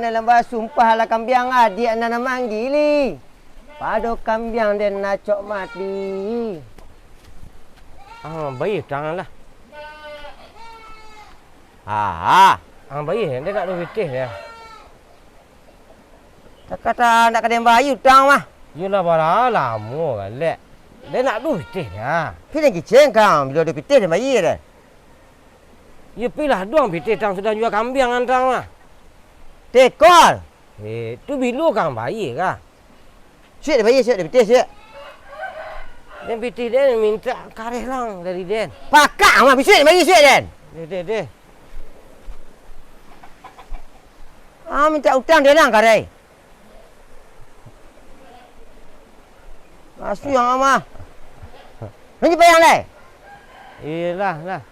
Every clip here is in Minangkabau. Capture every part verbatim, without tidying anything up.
Dalam basumpah lah kambiang adiak nan manggili. Pado kambiang den acok mati. Ah, bayia utang lah. Ah, ah. Ah, bayia, den nak duo pitih dah. Takah tak nak ka den bayia utang mah. Iyolah, bara lamo galak. Den nak duo pitih dah. Pi den kicen kang, bilo duo pitih den bayia dah. Iyo, pilah duang pitih tang sudah jua kambiang antang mah. Tekol. Eh, tu bilo kang bayia kah? Suik den bayia, suik den pitih, suik. Den pitih den mintak kareh lang dari den. Pakak mah, bisuak den bayia, suik den. Deh, deh, deh. Ah, mintak utang den lang kareh. Asu yang amah. Nanti bayang lai. Iyolah, lah.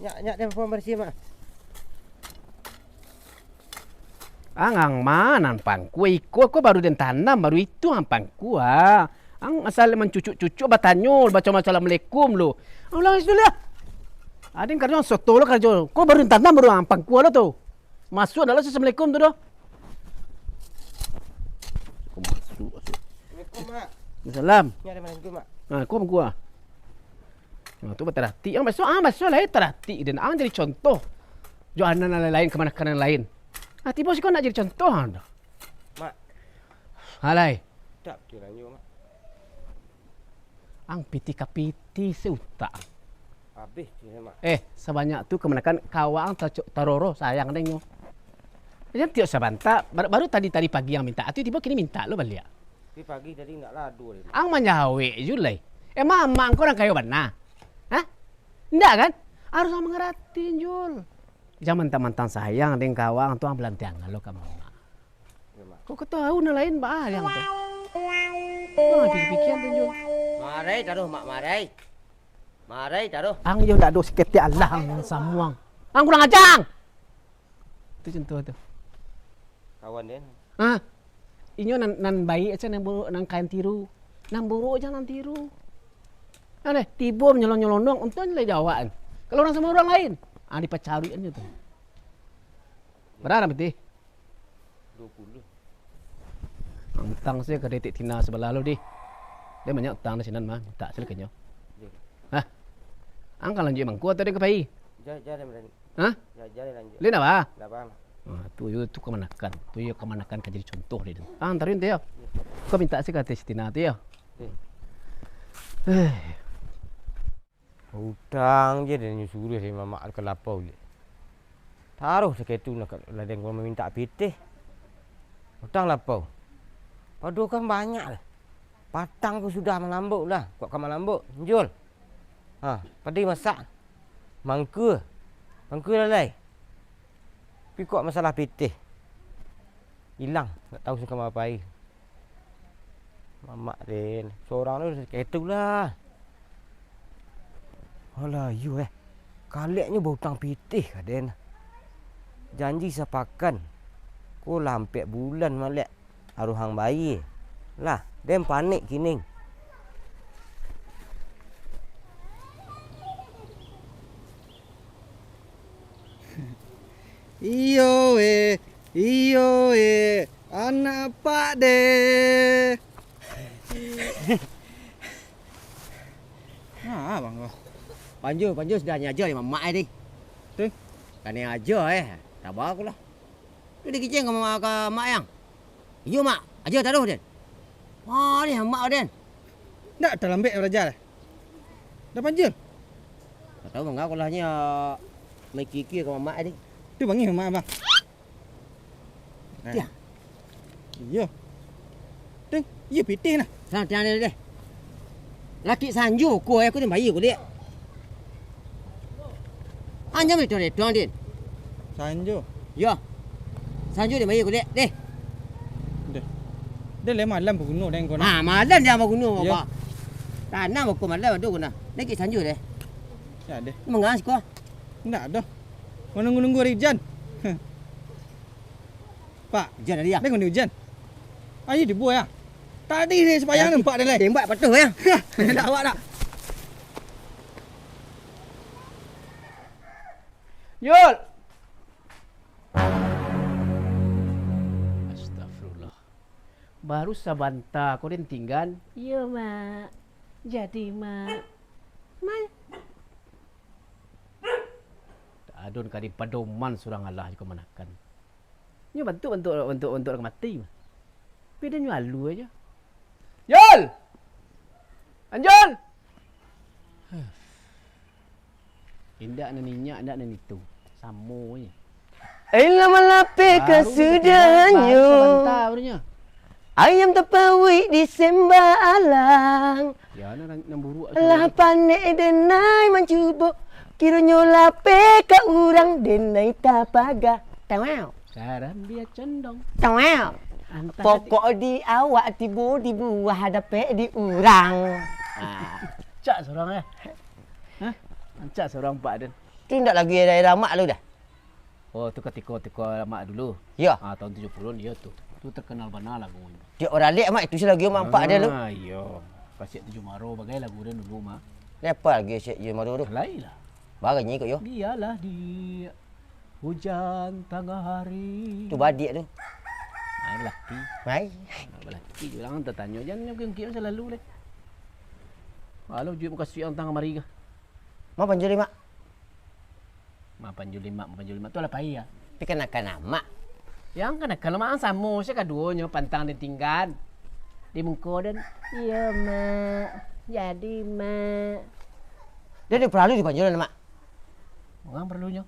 Nyak, nyak, den pambarasiah, Mak. Ang, ang ma nan pangkua iko, ko baru den tanam, baru itu ang pangkua. Ang asal mancucuk-cucuk, batanyo, baco assalamualaikum lo. Ang ulang situ lah. Aden karajo soto lo karajo. Ko baru den tanam, baru ang pangkua lo tu. Masuak dak lo assalamualaikum tu doh. Ko masuak, masuak. Assalamualaikum, Mak. Waalaikumsalam. Ni ado malam tu, Mak. Nah, ko pangkua. Nah, tu bataratik. Ang basuak, ah, basuak lai taratik den. Ang jadi contoh. Jo anak nan lain-lain, kamanakan nan lain. Ah, tibo siko nak jadi contoh, ang tu. Mak. Alai. Tak kira nyo, Mak. Ang pitih ka pitih se utak. Abih kiro, Mak. Eh, sabanyak tu kamanakan kawa ang taco-, taroro sayang den nyo. Jan tiok sabanta, baru, baru tadi, tadi pagi ang mintak, ati tibo kini mintak lo baliak. Tapi pagi tadi ndak lado deh. Ang manjawek ju lai. Emang amak angko urang kayo bana? Hah? Ndak kan? Harus ang mangarati, Jul. Jan mantang-mantang sayang den kawa ang tu ang balantiangan lo ka mamak. Iyo, Mak. Kok kau tahu nan lain baa yang tu? Nah, pikir-pikir ang tu, Jul. Marai taruh, Mak, marai. Marai taruh. Ang yo ndak ado saketek alah ang samuang. Ang kurang aja ang! Tu contoh tu. Kawan den. Ah, inyo nan, nan baik aja nan buruk, nan kain tiru. Nan buruk aja nan tiru. Nah, deh, tibo nyelonong-nyelonong, untuang lai jawab kan. Kalau urang samo urang lain, ah, dipacaruik aja tu. Bara pitih? Duo puluah. Ang utang se ka detik Tina sabalah lo, dih. Den banyak utang di sinan mah, mintak se lah ka inyo. Iyo. Hah? Ang ka lanjuik mangko atau den ka pai? Ja-, ja-, den barani. Hah? Ja-, ja-, den lanjuik. Lain apa? Ndak apa, Mak. Ah, tu yo, tu kamanakan. Tu yo kamanakan ka jadi contoh dek den. Ah, antarin tu yo. Iyo. Ko mintak se ka ateh si Tina tu yo. Iyo. Eh. Utang je den nyo suruah si mamak ka lapau liak. Taruh sakatu nak ka ladang ko mamintak pitih. Utang lapau. Pado kan banyak lah. Patang ko sudah malambok lah. Kok ka malambok, Jul. Ha, padi masak. Mangkua. Mangkua lalai. Tapi kok masalah pitih. Ilang, ndak tahu se ka ma pai. Mamak den, surang tu sakatu lah. Alah, iyo eh. Kaleknyo bautang pitih ka den. Janji sapakan. Ko lah ampek bulan malek. Aruhang bayi. Lah, den panek kini. Iyo eh, iyo eh, anak apak deh. Nah, bang ko. Panjo, panjo sudah nyo ajo dek mamak ai deh. Tu. Kanai ajo eh. Tabah aku lah. Tu dikicing ka mamak, ka mak yang. Iyo, Mak. Ajo taruh, den. Wah, ni mak, den. Ndak talambek baraja lah. Dah panjang. Tak tahu mangga aku lah nyo main kiki ka mamak tadi. Tu bangih mamak, bang. Nah. Tiang. Iyo. Tu, iyo pitih nah. Sang tiang deh. Laki sanjo ko, eh, aku tu bayi ko, dek. Anjam itu deh, tuang din. Sanjo. Yo. Sanjo deh, bayi ko, dek. Deh. Deh. Deh, le malam baguno deh kau nah. Ah, malam dia baguno apa? Tanam bako malam ado guna. Naiak sanjo deh. Ndak deh. Mangas ko. Ndak doh. Manunggu-nunggu ari ujan. Pak, ujan ari ah. Ndak guna ujan. Ayo dibuai ah. Tadi ni sembahyang nampak deh lai. Tembak patuh ya. Ndak awak dak. Yul. Astagfirullah. Baru sabanta ko den tinggan. Iyo, Mak. Jadi, Mak. Mai. Adun kari padoman surang alah jo kamanakan. Nyo bantuak, bantuak, bantuak, bantuak ka mati mah. Tapi den nyo alu ajo. Yul! Anjul! Indak nan inyak, indak nan itu. Samo je. Ai lah malapeh ka baru ditinggal, baru sabanta baru nyo. Ayam tapawi di sembalang. Ya, nan, nan buruak lah tu. Panek denai mancubo. Kironyo lapeh ka urang denai tapaga. Tawau. Karambia condong. Tawau. Antah. Pokok di awak tibo di buah dapek di urang. Ah. Cak surang eh. Hah? Ancak surang Pak Den. Tu indak lagu daerah Mak lu dah? Oh, tu katiko-tiko Mak dulu. Yo. Ah, tahun tujuh puluhan, iyo tu. Tu terkenal bana lagu tu. Tiok urang alek Mak itu se lagu Mak Pak Den lu. Ah, iyo. Kasiak Tujuh Maro bagai lagu den dulu, Mak. Ni apa lagu Kasiak Tujuh Maro tu? Lain lah. Bagai nyi kok yo. Biarlah di hujan tangah hari. Tu badiak tu. Ai, balaki. Ai. Balaki je urang tatanyo, jan ngungkik-ngungkik salalu deh. Alah, ujuik mukasuik ang tangah mari kah? Ma panjali, Mak? Ma panjali, Mak, ma panjali, Mak. Tu lah pai, ya. Tapi kanakan amak. Yang kanakan amak ang samo se kaduonyo, pantang ditinggan. Di muko den. Iyo, Mak. Jadi, Mak. Den paralu dipanjali, Mak. Urang paralunyo.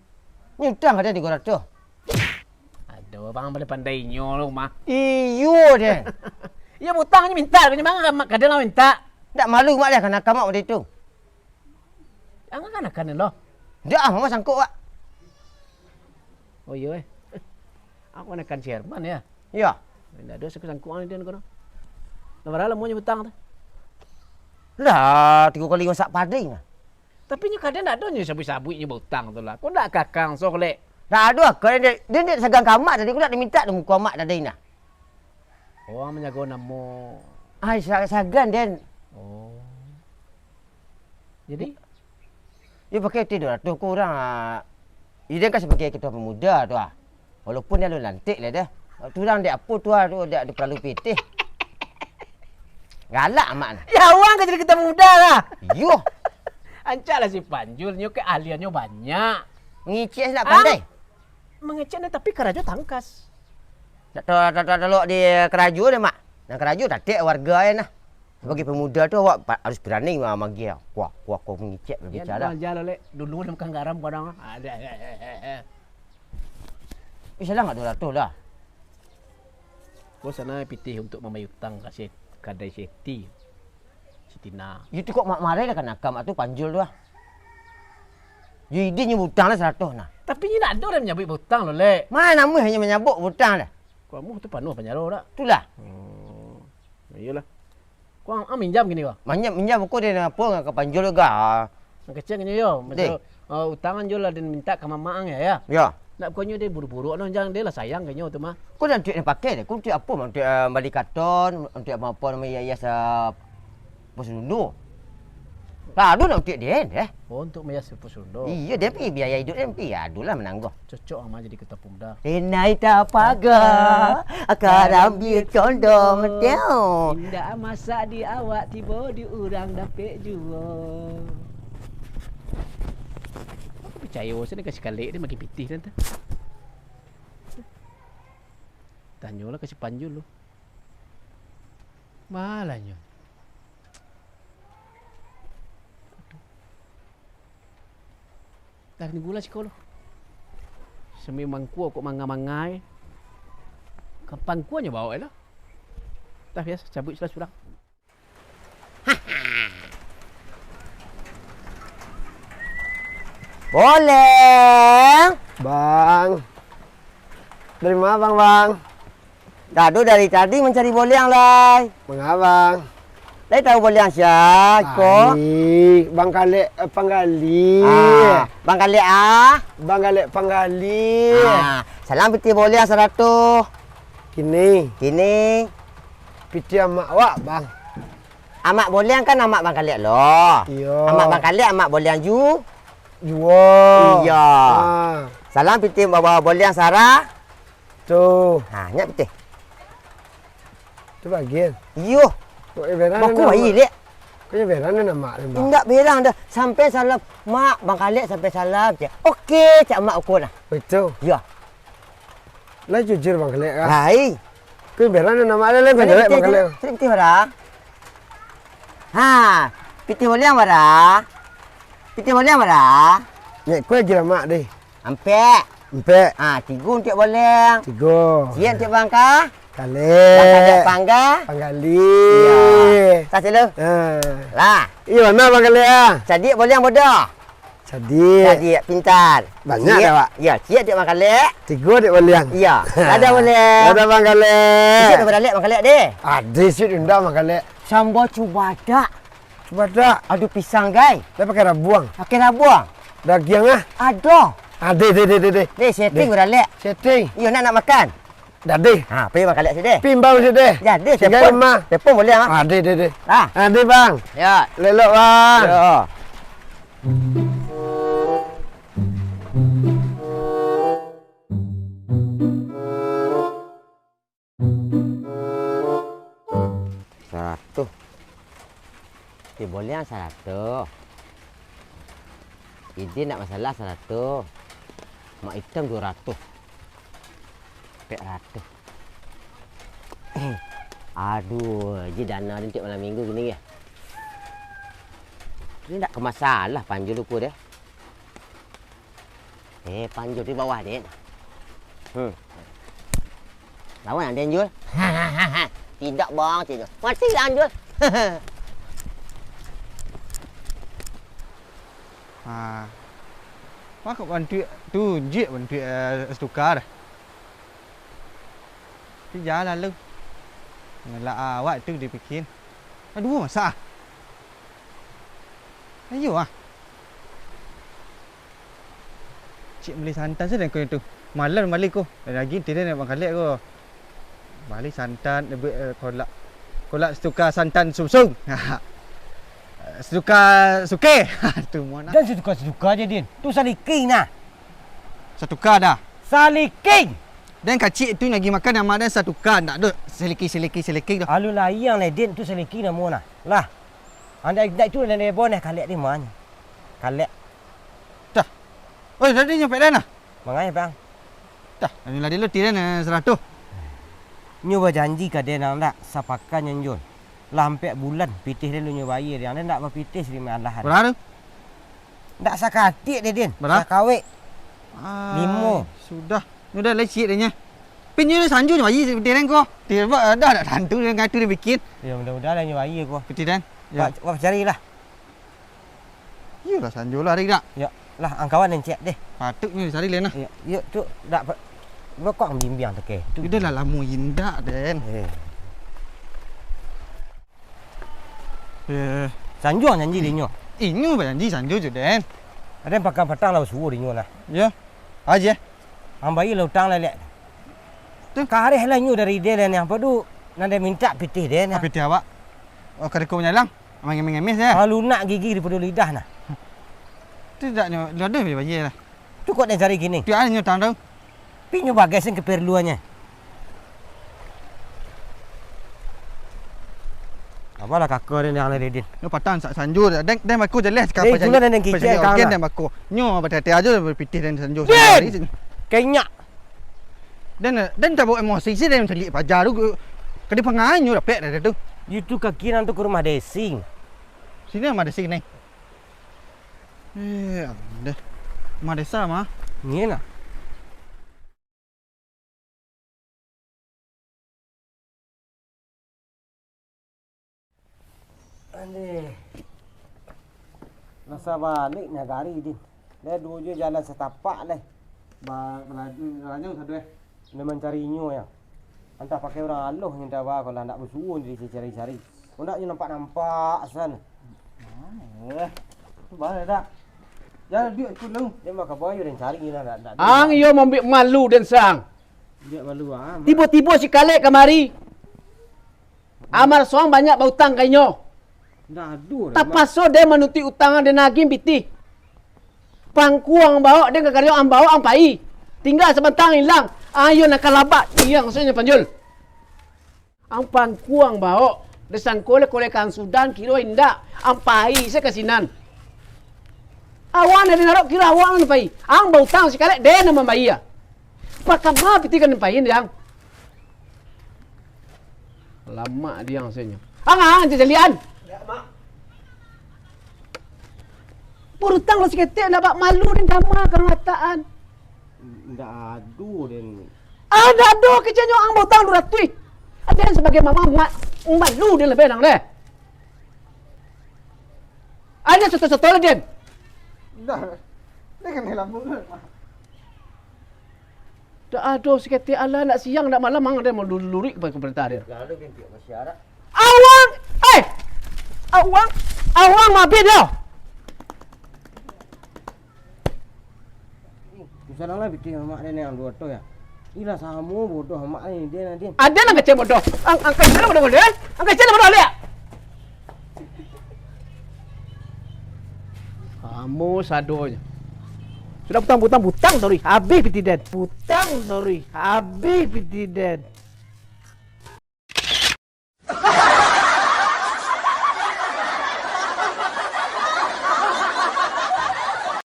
Nyutang ka den tigo ratuih. Aduh, abang pandai-pandainyo lo, Mak. Iyo, den. Iyo, butang nyo mintak, nyo manga ka den lah mintak. Ndak malu, Mak, deh, kanakan amak model itu. Ang kanakan lo. Ndak ah, Mak sangkok, Mak. Oh iyo, eh. Ang kanakan si Herman, ya? Iyo. Ndak ado sangkok-sangkok ang den kono. Lah bara lamonyo butang tu? Lah, tigo kali masak pading lah. Tapi nyo kadang ndak ado nyo sabuik-sabuik nyo bautang tu lah. Ko ndak akal ang so lek. Ndak ado akal den, den dek sagan ka amak tadi, ko ndak dimintak di muko amak tadi nah. Oh, manjago namo. Ai, sa-, sagan den. Oh. Jadi? Yo pakai tigo ratuih ko urang, ah, iyo den kan sabagai ketua pemuda tu ah. Walaupun den alun lantik lah dah. Tu urang dek apo tu ah, tu dek, dek paralu pitih. Galak amak nah. Ya, urang ka jadi ketua pemuda lah. Iyo. Ancak lah si Panjul, nyo keahliannyo banyak. Mangicek se ndak pandai. Mangicek nah, tapi karajo tangkas. Ndak tahu, tahu, tahu, tahu di karajo deh, Mak. Nan karajo tatek warga ai nah. Sabagai pemuda tu awak pa-, harus berani ma-, magiah. Kuah, kuah, kuah mangicek berbicara. Jan lah, lek. Dulu dah makan garam kadang. Ada. Ih, salah nggak dua ratus dah? Bos sana pitih untuk mambayar utang ka si-, kadai Siti. Si Tina. Itu kok mak marai lah kanakan mak tu Panjul tu ah. Yo idin nyo butang lah saratuih nah. Tapi nyo ndak ado lah manyabuik butang lo, Lek. Ma namuah hanyo manyabuik butang dah. Kamu tu panuah panjaro dak? Itulah. Hmm. Iyolah. Ko ang minjam kini ko? Minjam, minjam ko den apo ka Panjul ga. Nan kecek nyo yo, deh. Maso, eh, utang Anjul lah den mintak ka mamak ang yo, yo? Yo. Ndak, bukannyo den buruk-buruk no, jan, den lah sayang ka nyo tu mah. Ko den untuak den pakai deh, ko untuak apo mah? Untuak, eh, bali katon, untuak apo, apo namo, hias-hias, eh, pos ronda. Lah, ado nak untuak den, eh. Oh, untuak mahias pos ronda. Iyo, den pi biaya iduik den pi, adulah manangguang. Cocok ang mah jadi ketua pemuda. Denai tapaga, karambia condong, teo. Indak masak di awak, tibo di urang dapek juo. Aku picayo se den ka si Kalek, den makin pitih den tu. Tanyolah ka si Panjul tu. Malah nyo. Dah minggu lah siko lo. Sami mangkua kok manga-manga e. Kapan kua nyo bawa e lo. Dah biaso, cabuik sudah surang. Boleh. Bang. Dari ma bang, Bang? Dado dari tadi mancari boleh ang lai. Manga bang? Lai tahu boliang sia ko? Ai, Bang Kalek, eh, Panggali. Ah, Bang Kalek ah. Bang Kalek Panggali. Ah, salam pitih boliang saratuih. Kini. Kini. Pitih amak awak, Bang. Amak boliang kan amak Bang Kalek lo. Iyo. Amak Bang Kalek, amak boliang ju-, juo. Iyo. Ah. Salam pitih bawa boliang sara. Tu. Ha, nyak pitih. Tu bagian. Iyo. Kok nyo berang Bako nama? Bayi, Lek. Kok nyo berang nama, Bang? Indak berang doh. Sampai salam. Mak, Bang Kalek sampai salam, cek. Oke, cek mak ukur lah. Betul. Iyo. Lah jujur, Bang Kalek, ah. Hai. Kok nyo berang nama, Lek, Bang Kalek, Bang Kalek. Sini pitih bara. Ha, pitih boliang bara. Pitih boliang bara. Nyak, kok lagi lamak deh. Ampek. Ampek. Ah, tigo untuak boliang. Tigo. Ciek untuak Bang Ka-, Kalek. Bang Kalek Pangga-, Panggali. Iyo. Sah silo. Ha. Lah. Iyo, nah, Bang Kalek, ah. Cadiak boliang bodoh. Cadiak. Cadiak, pintar. Banyak dah, Wak. Iyo, ciek untuak Bang Kalek. Tigo untuak boliang. Iyo. Dadah boliang. Dadah, Bang Kalek. Isuak dah baralek, Bang Kalek, deh. Ado isuak diundang, Bang Kalek. Sambo cubadak. Cubadak. Ado pisang, gai. Dah pakai rabuang. Pakai rabuang. Dagiang ah. Ado. Ah, deh, deh, deh, deh, deh. Deh, setting baralek. Setting. Iyo, nak, nak makan. Dah, deh. Ha, pai Bang Kalek siko deh. Pai imbau siko deh. Jadi, tingga telepon. Rumah. Telepon boliang ah. Ah, deh, deh, deh. Ah. Ah, deh, Bang. Yo. Lelok, Bang. Yo. Saratuih. Pitih boliang saratuih. Ide ndak masalah saratuih. Mak itam duo ratuih. Ampek ratuih. Aduh, ji dana den tiok malam minggu gini yo. Ini ndak ka masalah panjul uku deh. Eh, panjul di bawah, Dek. Hmm. Lawan ande, Jul. Tidak, Bang, tidak. Mati lah, Jul. Ah. Mako bantuak tu, jik bantuak, eh, setukar. Tapi jan lalu. Ngelak awak tu dipikin. Aduh, masak ah. Ayo ah. Cik bali santan sajo ko tu. Malam bali ko. Lagi tadi nak bangkalek ko. Bali santan, eh, kolak. Kolak setukar santan sumsum. Setukar suke. Tu mah. Dan setukar-setukar je, Din. Tu saliking nah. Satuka dah. Saliking. Dan kacik tu lagi makan nama dan satuka, ndak do seliki-seliki-seliki tu. Alu layang lai, Din, tu saliking namo nah. Lah. Andai ndak tu ndak boleh kalek di mana. Kalek. Dah. Oi, tadi nyampe dah nah. Mangai, Bang? Dah, anu lah dulu tiran, eh, saratuih. Nyo bajanji ka den ndak sapakan nyo, Jul. Lah ampek bulan pitih den lu nyo bayia, den ndak bapitih sari malah. Bara tu? Ndak sakatik deh, Din. Bara? Sakawek. Ai, limo. Sudah. Nyo dah lai ciek deh nyo. Pin nyo sanjo nyo bayia pitih den ko. Tibo dah dak tantu den katu den bikin. Yo, mudah-mudahan lah nyo bayia ko. Pitih den. Yo. Wak, wak cari lah. Iyolah, sanjo lah, Rik, dak? Yo, lah, angkawan nan ciek deh. Patuiknyo dicari lai nah. Yo, yo, tu dak pa-, kok bimbiang tu ke? Udah lah, lamo indak, Den. Eh. Eh. Sanjo janji deh nyo. Inyo bajanji sanjo jo, Den. Aden pakan patang lah basuo deh nyo nah. Yo. Aje. Ambai lah utang lah lek. Tu. Kareh lah nyo dari deh lah nah. Apa tu? Nan deh mintak pitih deh nah. Apa pitih awak? Oh, kariko manyalang. Mangemis-ngemis, yo? Ah, lunak gigi daripado lidah, nah. Tu dak nyo, dah ado bayia lah. Tu kok den cari kini? Tiok nyo tang tu. Pi nyo bagai sen keperluannyo. Apalah kaka den yang lain, Din? Nyo patang sa-, sanjo, den, den bako jelas ka. Eh, itulah den kicek, Kang, lah. Den bako. Nyo batete ajo pitih den sanjo. Din! Kenyak. Den, den tabao emosi se den caliak paja tu. Ka dipanganyo dapek dah tu. Itu kaki nan tu ka rumah Desing. Sini rumah Desing, Neng. Eh, deh. Rumah desa mah. Ni nah. Andeh. Lah sabalik nagari, Din. Lah duo jo jalan satapak lai. Ba-, balaju, balaju sado, eh. Lah mancari inyo, yo. Antah pakai urang aloh nyo dah ba, kalau ndak basuo dicari-cari. Kok ndak nyo nampak-nampak san. Eh, tu baa dak? Jan duduak ikut lu. Dia makan bayu dan cari gila dak, dak. Ang iyo mambuek malu den sang. Dia malu ah. Tibo-tibo si Kalek kamari. Amar Suang banyak bautang ka inyo. Ndak ado dah, Mak. Tapaso den manutuik utang den nagih pitih. Pangkuang baok den ka karajo ang baok ang pai. Tingga sabanta ang ilang. Ayo nak kalabak diang sajo Panjul. Ang pangkuang baok, disangko leh koleh ka ang sudan, kiro indak, ang pai se ka sinan. Awak nan dinarok kiro awak nan pai. Ang bautang si Kalek, den nan mambayia. Pakama pitih ka nan pai, diang. Lamak diang senyo. Ang, ang, jajalian. Barutang lah saketek, ndak bak malu den dama ka ngataan. Ndak ado den. Ah, ndak ado keceknyo ang bautang duo ratuih. Aden sabagai mama, ma-, malu den lah benang deh. Aden soto-soto lah den. Dah. Dia kena lampu tu. Ndak ado saketek alah, ndak siang, ndak malam, ang aden maluruik ka parentah den. Lalu bintik masih arak. Awang! Eh! Awang! Awang mabit dah! Susah lah pitih mamak den nan duo tu ya. Ilah samo bodoh mamak ni, dia nanti. Aden nan kecek bodoh. Ang, ang kecek bodoh, bodoh, eh? Ang kecek bodoh, liak. Samo sadonyo. Sudah butang-butang, butang, sorry. Habih pitih den. Butang, sorry. Habih pitih den.